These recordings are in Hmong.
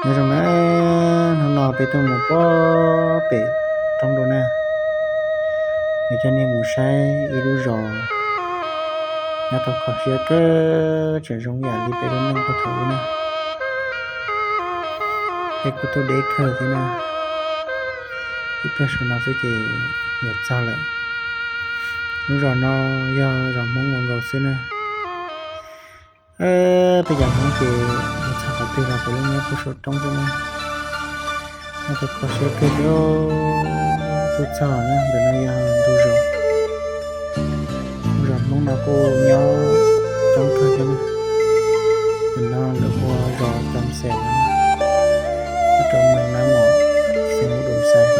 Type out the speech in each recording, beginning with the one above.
Nyob zoo na, hnub no peb tuaj mus pem roob dua na, nws coj nej mus saib ib lub zos nyob tau kho siab kawg, tseem zoo ib yam li peb lub neej puag thaum ub na. Peb kuj tuaj deb kawg thiab na, ib pliag saum no xwb ces yuav txog lawm. Lub zos no yog zos Hmoob nkaus nkaus xwb na. Peb cov Hmoob ces mus txog qhov twg los puav leej nyob puag saum roob xwb na. Nyob tau kho siab kawg thiab. Tuaj txog na, ntawm no yog ntug zos. Ntug zos Hmoob no kuj nyob coob kawg thiab na. Ntawm no lawv hu ua zos Cov Xeem, rau mus na mom xeem ua dum xais.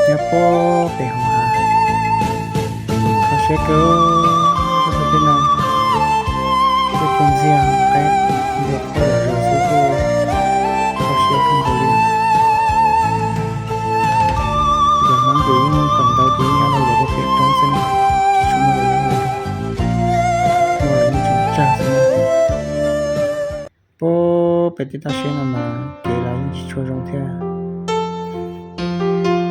Nyob puag pem hauv hav, kho siab kawg. Tuaj txog tej no, tuaj txog ntxiag qaib ntxiag qab los zos xwb kuj kho siab kawg nkaus li. Cov Hmoob ces yeej kom ntawd ces yeej nyob rau lawv puag pem roob xwb na, tsis tshua muaj lawv nyob li, muaj los yeej tseem tsawg xwb na. Puag pem tej toj siab no mas kev los yeej tsis tshua zoo thiab.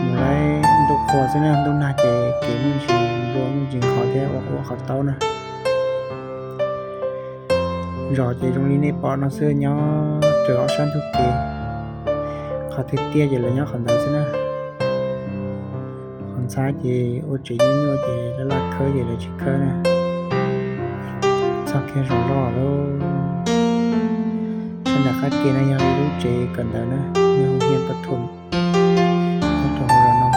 Mus laib ntuj qhua xwb na, ntuj nag ces kev me ntsis nplua me ntsis nqhov thiab ua ua qhov taub na. Zos ces zoo li nej pom no xwb, nyob raws ob sab ntug kev. Qhov twg tiaj ces lawv nyob qhov ntawd xwb na. Qhov ntxhab ces ua tsev nyuaj nyuaj ces laj laj khawb ces lawv tsis khawb na. Txog kiag zos loj lawm. Sab nram qab ke no yog ib lub tsev kawm ntawv na, yog hauv hiaj pab thum nyob rau hauv zos no.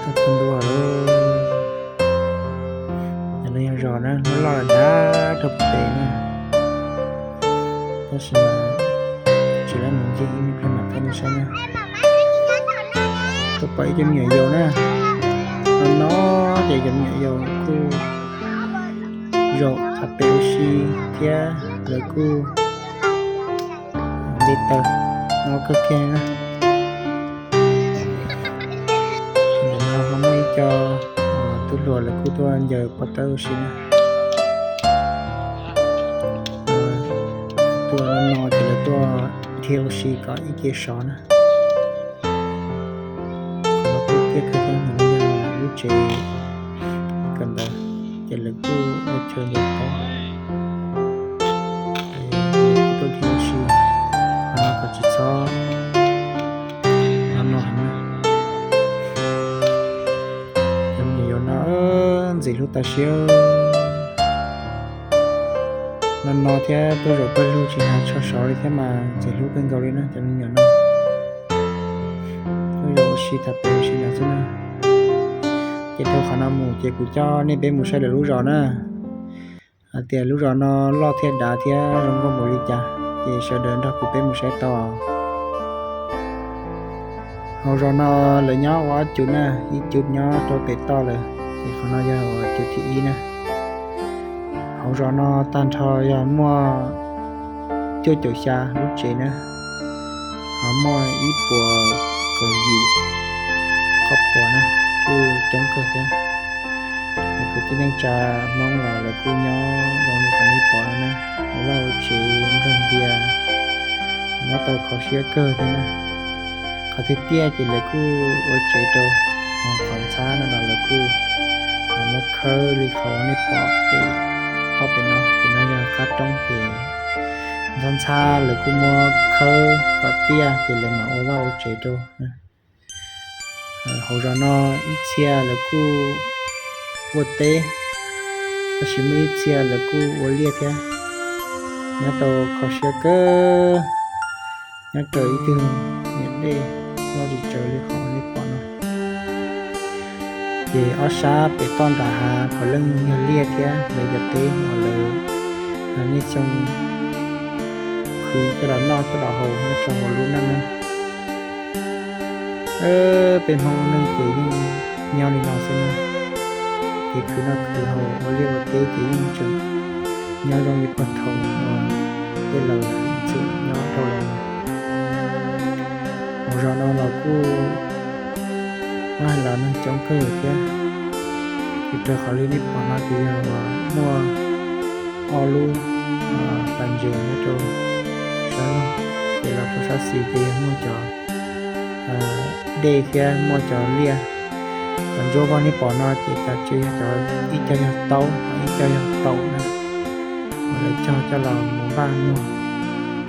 Tuaj txog ntua lawm. Cov no yog zos na, loj loj lawm ntag rau pem na. Tab sis mas tsis lab mus ncig ib me pliag mam thaij nej saib na. Tuaj pom ib cov me nyuam yaus na. No no ces cov me nyuam yaus kuj zaum tham pem ua si thiab lawv kuj nte taws no kawg kiag na. Ntawm no ho muaj ib co tub hluas lawv kuj tuaj ncaws pob tawb ua si na. Tuaj no no ces lawv tuaj dhia ua si kom ib ce sov na. Qhov no kuj tiaj kawg thiab, lub tsev kawm ntawv ces lawv kuj ua chaw ncaws pob, tuaj dhia ua si, qhov no kom tsis txhob no no heev na. Cov me nyuam yaus no ntxim hlub tas siab. No no thiab tuaj zaum pawg lug tsis hnav tsho sov li thiab mas ntxim hlub kawg nkaus li na cov me nyuam no. Tuaj zaum ua si tham pem ua si no xwb na. Ces dhau qhov no mus ces kuv coj nej peb mus saib lawv lub zos na. Hais tias lub zos no loj thiab dav thiab zoo nkauj npaum li cas ces sawv daws nrog kuv peb mus saib tau. Hauv zos no lawv nyob ua ob cub na, ib cub nyob rau pem toj lawm, ces qhov no yog ua cub thib ib na. Hauv zos no tag nrho yog muaj cuaj caum xya lub tsev na, ho muaj ib puas kaum yim qhov puas na, kuj coob kawg thiab. Kwv tij neej tsa Hmoob los lawv kuj nyob zoo li qhov nej pom no na, ua vaj ua tsev nrog ntias, nyob tau kho siab kawg thiab na. Qhov tiaj tiaj ces lawv kuj ua tsev rau, qhov ntxhab no los lawv kuj muab khawb li qhov nej pom pem toj pem no, pem no yog qab roob ces ntxhab ntxhab lawv kuj muab khawb kom tiaj ces lawv mam ua vaj ua tsev rau. Hauv zos no ib txhia lawv kuj ua teb, tab sis muaj ib txhia lawv kuj ua liaj thiab. Nyob tau kho siab kawg, nyob raws ib tug niam dej loj tsis tsawg li qhov nej pom no. Ces ob sab pem toj nram hav puav leej yog liaj thiab lawv cov teb uas lawv niaj xyoo khwv coj los noj coj los haus nyob rau hauv lub neej na. Peb Hmoob lub neej ces yeej nyob li no xwb na. Kev khwv noj khwv haus ua liaj ua teb ces yeej tseem nyob zoo li puag thaum uas tej laus txim nyob rau lawm. Hauv zos no los kuj muaj hais los neeg coob kawg thiab. Ces raws qhov li nej pom no ces yog uas muaj ob lub pas ntses nyob rau sab laug, ces los rau sab xis ces yog muaj cov dej thiab muaj cov liaj. Cov ntsuab uas nej pom no ces cov tsev yog cov, ib co yog taub, ib co yog taum na, uas lawv cog coj los mus npaj muag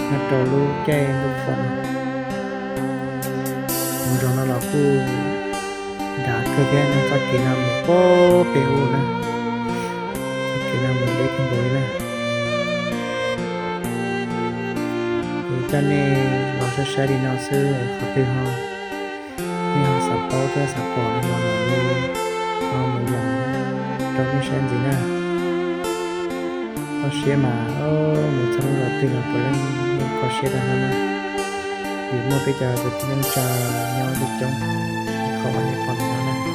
nyob rau lub caij ntuj qhuav no. Mus zaum no los kuj dav kawg thiab no, txoj kev no mus puag pem ub na, txoj kev no mus deb kawg nkaus li na. Kuv coj nej los saib saib li no xwb, qhov twg ho nej ho xav paub thiab xav pom no los mam li ho mus yos rau nej saib ntxiv na. Kho siab mas, mus txog lub zos twg los puav leej muaj kho siab tag nrho na, vim muaj peb cov kwv tij neej tsa nyob coob coob, qhov uas nej pom no na.